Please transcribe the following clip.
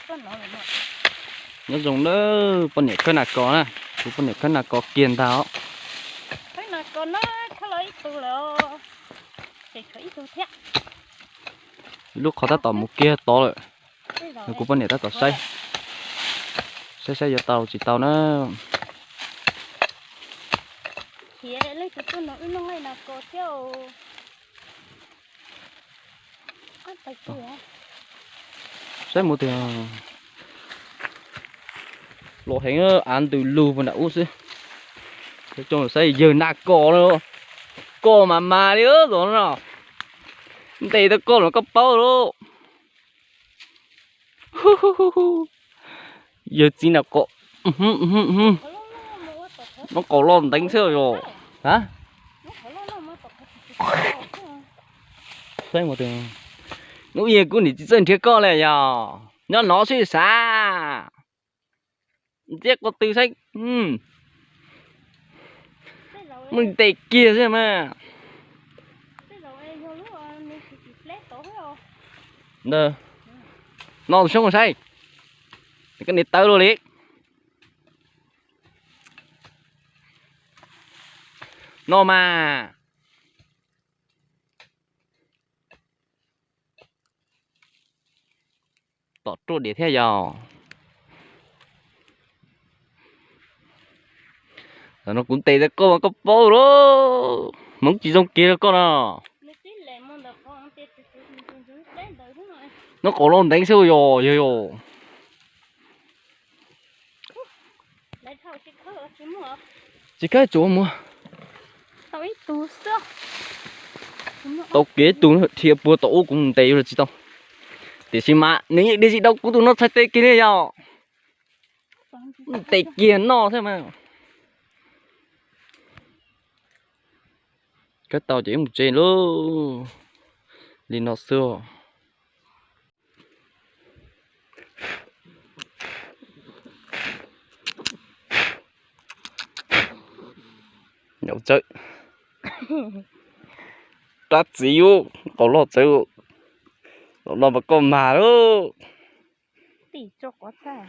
Nyob zoo nawb poj niam khawb nas kos na, kuv poj niam khawb nas kos kiag ntag os. Lub qhov tab tom mus kiag tod lawm, kuv poj niam tab tom saib, saib saib yuav tau tsis tau na. Saib mus tiag, los heev, av ntws lug puag nram ub xwb. Saib yawg nas kos, koj mas mas li no, ntes tau koj los koj paub lauj. Yawg txiv nas kos, muab qau loj nteev xwb yog. Hnub ib kuv nim tsis txawj nrhiav koj li yog, nyob no xwb sav. Ntxiab ko tw saib, muab ntes kiag xwb mas. No xyoob saib, koj niam tawv luaj li. No mas. Tom ruaj diam thiab yog. Tam no kuv ntes tau koj mas koj paub lauj, hmoov tsis zoo kiag rau koj no. Nyob qau loj nteev xwb yog yog yog. Tsis khawb tsuav mus. Tau kev ib tug dhia puag tom ub kuv mus ntes yuav los tsis tau. Tiam sis mas nws yeej dhia tsis tau kuv tus no txhais tes kiag li yog. Ntes kiag noj thiab mas. Khawb tau ces wb mus tsev lauj. Li no xwb. Nyuam txawb, rab txiv ub, qau loj txawb, los no mas koj mag lauj. Tim tso quav txaj.